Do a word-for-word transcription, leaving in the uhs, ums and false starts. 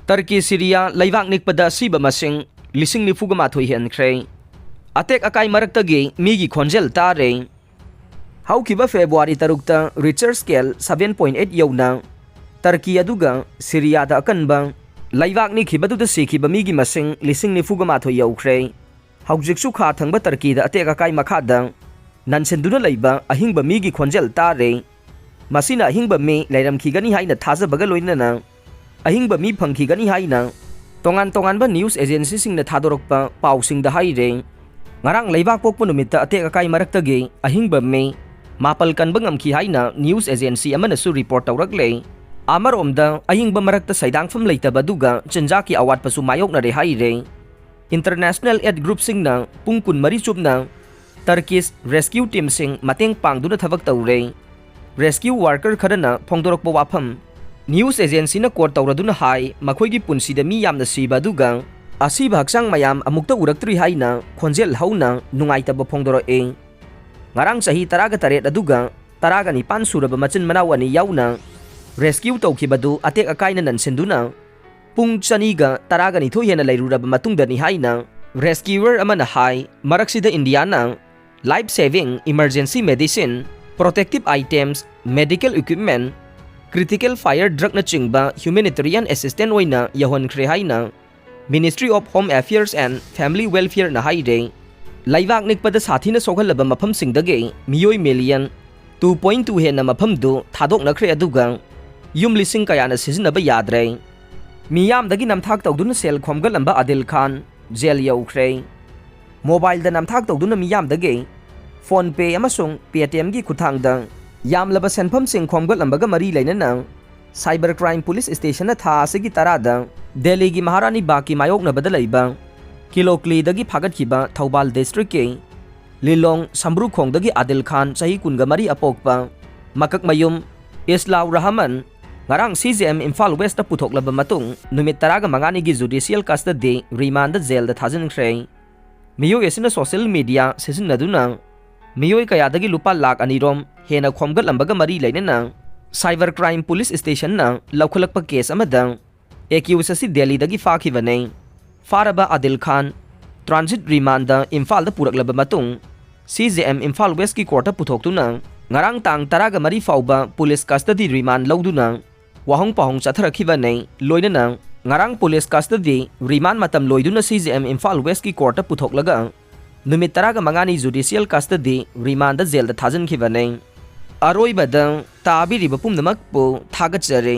Turkey Syria ꯂꯩꯕꯥꯛ ꯅꯤꯛꯄꯗ ꯑꯁꯤꯕ ꯃꯁꯤꯡ ꯂꯤꯁꯤꯡ ꯅꯤꯐꯨꯒ ꯃꯥꯊꯣꯏ ꯍꯦꯟꯈ꯭ꯔꯦ꯫ ꯑꯇꯦꯛ ꯑꯀꯥꯏ ꯃꯔꯛꯇꯒꯤ ꯃꯤꯒꯤ ꯈꯣꯟꯖꯦꯜ ꯇꯥꯔꯦ꯫ ꯍꯧꯈꯤꯕ ꯐꯦꯕ꯭ꯔꯨꯋꯥꯔꯤ ꯇꯔꯨꯛꯇ ꯔꯤꯆꯔ ꯁ꯭ꯀꯦꯜ ꯁꯚꯦꯟ ꯄꯣꯏꯟ ꯑꯩꯠ ꯌꯧꯅ ꯇꯔꯀꯤ ꯑꯗꯨꯒ ꯁꯤꯔꯤꯌꯥꯗ ꯑꯀꯟꯕ ꯂꯩꯕꯥꯛ ꯅꯤꯛꯈꯤꯕꯗꯨꯗ ꯁꯤꯈꯤꯕ ꯃꯤꯒꯤ ꯃꯁꯤꯡ ꯂꯤꯁꯤꯡ ꯅꯤꯐꯨꯒ ꯃꯥꯊꯣꯏ ꯌꯧꯈ꯭ꯔꯦ꯫ ꯍꯧꯖꯤꯛꯁꯨ ꯈꯥ ꯊꯪꯕ ꯇꯔꯀꯤꯗ ꯑꯇꯦꯛ ꯑꯀꯥꯏ ꯃꯈꯥꯗ ꯅꯟꯁꯤꯟꯗꯨꯅ ꯂꯩꯕ ꯑꯍꯤꯡꯕ ꯃꯤꯒꯤ ꯈꯣꯟꯖꯦꯜ ꯇꯥꯔꯦ꯫ ꯃꯁꯤꯅ ꯑꯍꯤꯡꯕ ꯃꯤ ꯂꯩꯔꯝꯈꯤꯒꯅꯤ ꯍꯥꯏꯅ ꯊꯥꯖꯕꯒ ꯂꯣꯏꯅꯅ ꯑꯍꯤꯡꯕ ꯃꯤ ꯐꯪꯈꯤꯒꯅꯤ ꯍꯥꯏꯅ ꯇꯣꯉꯥꯟ ꯇꯣꯉꯥꯟꯕ ꯅ꯭ꯌꯨꯁ ꯑꯦꯖꯦꯟꯁꯤꯁꯤꯡꯅ ꯊꯥꯗꯣꯔꯛꯄ ꯄꯥꯎꯁꯤꯡꯗ ꯍꯥꯏꯔꯦ꯫ ꯉꯔꯥꯡ ꯂꯩꯕꯥꯛ ꯄꯣꯛꯄ ꯅꯨꯃꯤꯠꯇ ꯑꯇꯦꯛ ꯑꯀꯥꯏ ꯃꯔꯛꯇꯒꯤ ꯑꯍꯤꯡꯕ ꯃꯤ ꯃꯥꯄꯜ ꯀꯟꯕ ꯉꯝꯈꯤ ꯍꯥꯏꯅ ꯅ꯭ꯌꯨꯁ ꯑꯦꯖꯦꯟꯁꯤ ꯑꯃꯅꯁꯨ ꯔꯤꯄꯣꯔꯠ ꯇꯧꯔꯛꯂꯦ꯫ ꯑꯃꯔꯣꯝꯗ ꯑꯍꯤꯡꯕ ꯃꯔꯛꯇ ꯁꯩꯗꯥꯡꯐꯝ ꯂꯩꯇꯕ ꯑꯗꯨꯒ ꯆꯤꯟꯖꯥꯛꯀꯤ ꯑꯋꯥꯠꯄꯁꯨ ꯃꯥꯌꯣꯛꯅꯔꯦ ꯍꯥꯏꯔꯦ꯫ ꯏꯟꯇꯔꯅꯦꯁꯅꯦꯜ ꯑꯦꯗ ꯒ꯭ꯔꯨꯞꯁꯤꯡꯅ ꯄꯨꯡ ꯀꯨꯟꯃꯔꯤ ꯆꯨꯞꯅ ꯇꯔꯀꯤꯁ ꯔꯦꯁꯀ꯭ꯌꯨ ꯇꯤꯝꯁꯤꯡ ꯃꯇꯦꯡ ꯄꯥꯡꯗꯨꯅ ꯊꯕꯛ ꯇꯧꯔꯦ꯫ ꯔꯦꯁꯀ꯭ꯌꯨ ꯋꯥꯔꯀꯔ ꯈꯔꯅ ꯐꯣꯡꯗꯣꯔꯛꯄ ꯋꯥꯐꯝ ꯅ꯭ꯌꯨꯁ ꯑꯦꯖꯦꯟꯁꯤꯅ ꯀꯣꯠ ꯇꯧꯔꯗꯨꯅ ꯍꯥꯏ, ꯃꯈꯣꯏꯒꯤ ꯄꯨꯟꯁꯤꯗ ꯃꯤ ꯌꯥꯝꯅ ꯁꯤꯕ ꯑꯗꯨꯒ ꯑꯁꯤꯕ ꯍꯛꯆꯥꯡ ꯃꯌꯥꯝ ꯑꯃꯨꯛꯇ ꯎꯔꯛꯇ꯭ꯔꯤ ꯍꯥꯏꯅ ꯈꯣꯟꯖꯦꯜ ꯍꯧꯅ ꯅꯨꯡꯉꯥꯏꯇꯕ ꯐꯣꯡꯗꯣꯔꯛꯏ꯫ ꯉꯔꯥꯡ ꯆꯍꯤ ꯇꯔꯥꯒ ꯇꯔꯦꯠ ꯑꯗꯨꯒ ꯇꯔꯥꯒ ꯅꯤꯄꯥꯟ ꯁꯨꯔꯕ ꯃꯆꯤꯟ ꯃꯅꯥꯎ ꯑꯅꯤ ꯌꯥꯎꯅ ꯔꯦꯁꯀ꯭ꯌꯨ ꯇꯧꯈꯤꯕꯗꯨ ꯑꯇꯦꯛ ꯑꯀꯥꯏꯅ ꯅꯟꯁꯤꯟꯗꯨꯅ ꯄꯨꯡ ꯆꯅꯤꯒ ꯇꯔꯥꯒ ꯅꯤꯊꯣꯏ ꯍꯦꯟꯅ ꯂꯩꯔꯨꯔꯕ ꯃꯇꯨꯡꯗꯅꯤ ꯍꯥꯏꯅ ꯔꯦꯁꯀ꯭ꯌꯨꯋꯔ ꯑꯃꯅ ꯍꯥꯏ꯫ ꯃꯔꯛꯁꯤꯗ ꯏꯟꯗꯤꯌꯥꯅ life saving, emergency medicine, protective items, medical equipment, critical fire ꯗ꯭ꯔꯛꯅꯆꯤꯡꯕ ꯍ꯭ꯌꯨꯃꯦꯅꯤꯇꯦꯔꯤꯌꯟ ꯑꯦꯁꯤꯁꯇꯦꯟ ꯑꯣꯏꯅ ꯌꯧꯍꯟꯈ꯭ꯔꯦ ꯍꯥꯏꯅ Ministry of Home Affairs and Family Welfare ꯅ ꯍꯥꯏꯔꯦ꯫ ꯂꯩꯕꯥꯛ ꯅꯤꯛꯄꯗ ꯁꯥꯊꯤꯅ ꯁꯣꯛꯍꯜꯂꯕ ꯃꯐꯝꯁꯤꯡꯗꯒꯤ ꯃꯤꯑꯣꯏ ꯃꯤꯂꯤꯌꯟ ꯇꯨ ꯄꯣꯏꯟ ꯇꯨ ꯍꯦꯟꯅ ꯃꯐꯝꯗꯨ ꯊꯥꯗꯣꯛꯅꯈ꯭ꯔꯦ, ꯑꯗꯨꯒ ꯌꯨꯝ ꯂꯤꯁꯤꯡ ꯀꯌꯥꯅ ꯁꯤꯖꯤꯟꯅꯕ ꯌꯥꯗ꯭ꯔꯦ꯫ ꯃꯤꯌꯥꯝꯗꯒꯤ ꯅꯝꯊꯥꯛ ꯇꯧꯗꯨꯅ ꯁꯦꯜ ꯈꯣꯝꯒꯠꯂꯝꯕ ꯑꯥꯗꯤꯜ ꯈꯥꯟ ꯖꯦꯜ ꯌꯧꯈ꯭ꯔꯦ꯫ ꯃꯣꯕꯥꯏꯜꯗ ꯅꯝꯊꯥꯛ ꯇꯧꯗꯨꯅ ꯃꯤꯌꯥꯝꯗꯒꯤ PhonePe ꯑꯃꯁꯨꯡ Paytm ꯒꯤ ꯈꯨꯠꯊꯥꯡꯗ ꯌꯥꯝꯂꯕ ꯁꯦꯟꯐꯝꯁꯤꯡ ꯈꯣꯝꯒꯠꯂꯝꯕꯒ ꯃꯔꯤ ꯂꯩꯅꯅ ꯁꯥꯏꯕꯔ ꯀ꯭ꯔꯥꯏꯝ ꯄꯨꯂꯤꯁ ꯁ꯭ꯇꯦꯁꯟꯅ ꯊꯥ ꯑꯁꯤꯒꯤ ꯇꯔꯥꯗ ꯗꯦꯜꯂꯤꯒꯤ ꯃꯍꯥꯔꯥꯅꯤ ꯕꯥꯒꯀꯤ ꯃꯥꯌꯣꯛꯅꯕꯗ ꯂꯩꯕ ꯀꯤꯂꯣꯀ꯭ꯂꯤꯗꯒꯤ ꯐꯥꯒꯠꯈꯤꯕ ꯊꯧꯕꯥꯜ ꯗꯤꯁꯇ꯭ꯔꯤꯛꯀꯤ ꯂꯤꯂꯣꯡ ꯁꯝꯕ꯭ꯔꯨꯈꯣꯡꯗꯒꯤ ꯑꯥꯗꯤꯜ ꯈꯥꯟ, ꯆꯍꯤ ꯀꯨꯟꯒ ꯃꯔꯤ, ꯑꯄꯣꯛꯄ ꯃꯀꯛꯃꯌꯨꯝ ꯏꯁꯂꯥꯎ ꯔꯍꯃꯟ ꯉꯔꯥꯡ CJM ꯏꯝꯐꯥꯜ ꯋꯦꯁꯇ ꯄꯨꯊꯣꯛꯂꯕ ꯃꯇꯨꯡ ꯅꯨꯃꯤꯠ ꯇꯔꯥꯒ ꯃꯉꯥꯅꯤꯒꯤ ꯖꯨꯗꯤꯁꯤꯌꯦꯜ ꯀꯁꯇꯗꯤ ꯔꯤꯃꯥꯟꯗ ꯖꯦꯜꯗ ꯊꯥꯖꯤꯟꯈ꯭ꯔꯦ꯫ ꯃꯤꯑꯣꯏ ꯑꯁꯤꯅ ꯁꯣꯁꯤꯌꯦꯜ ꯃꯤꯗꯤꯌꯥ ꯁꯤꯖꯤꯟꯅꯗꯨꯅ ꯃꯤꯑꯣꯏ ꯀꯌꯥꯗꯒꯤ ꯂꯨꯄꯥ ꯂꯥꯈ ꯑꯅꯤꯔꯣꯝ ꯍꯦꯟꯅ ꯈꯣꯝꯒꯠꯂꯝꯕꯒ ꯃꯔꯤ ꯂꯩꯅꯅ ꯁꯥꯏꯕꯔ ꯀ꯭ꯔꯥꯏꯝ ꯄꯨꯂꯤꯁ ꯁ꯭ꯇꯦꯁꯟꯅ ꯂꯧꯈꯠꯂꯛꯄ ꯀꯦꯁ ꯑꯃꯗ ꯑꯦꯀ꯭ꯌꯨꯁ ꯑꯁꯤ ꯗꯦꯜꯂꯤꯗꯒꯤ ꯐꯥꯈꯤꯕꯅꯤ꯫ ꯐꯥꯔꯕ ꯑꯥꯗꯤꯜ ꯈꯥꯟ ꯇ꯭ꯔꯥꯟꯖꯤꯠ ꯔꯤꯃꯥꯟꯗ ꯏꯝꯐꯥꯜꯗ ꯄꯨꯔꯛꯂꯕ ꯃꯇꯨꯡ, ꯁꯤ ꯖꯦ ꯑꯦꯝ ꯏꯝꯐꯥꯜ ꯋꯦꯁꯀꯤ ꯀꯣꯔꯠꯇ ꯄꯨꯊꯣꯛꯇꯨꯅ ꯉꯔꯥꯡ ꯇꯥꯡ ꯇꯔꯥꯒ ꯃꯔꯤ ꯐꯥꯎꯕ ꯄꯨꯂꯤꯁ ꯀꯁꯇꯗꯤ ꯔꯤꯃꯥꯟ ꯂꯧꯗꯨꯅ ꯋꯥꯍꯪ ꯄꯥꯎꯍꯪ ꯆꯠꯊꯔꯛꯈꯤꯕꯅꯤ꯫ ꯂꯣꯏꯅꯅ ꯉꯔꯥꯡ ꯄꯨꯂꯤꯁ ꯀꯁꯇꯗꯤ ꯔꯤꯃꯥꯟ ꯃꯇꯝ ꯂꯣꯏꯗꯨꯅ ꯁꯤ ꯖꯦ ꯑꯦꯝ ꯏꯝꯐꯥꯜ ꯋꯦꯁꯀꯤ ꯀꯣꯔꯠꯇ ꯄꯨꯊꯣꯛꯂꯒ ꯅꯨꯃꯤꯠ ꯇꯔꯥꯒ ꯃꯉꯥꯅꯤ ꯖꯨꯗꯤꯁꯤꯌꯦꯜ ꯀꯁꯇꯗꯤ ꯔꯤꯃꯥꯟꯗ ꯖꯦꯜꯗ ꯊꯥꯖꯤꯟꯈꯤꯕꯅꯤ꯫ ꯑꯔꯣꯏꯕꯗ ꯇꯥꯕꯤꯔꯤꯕ ꯄꯨꯝꯅꯃꯛꯄꯨ ꯊꯥꯒꯠꯆꯔꯤ꯫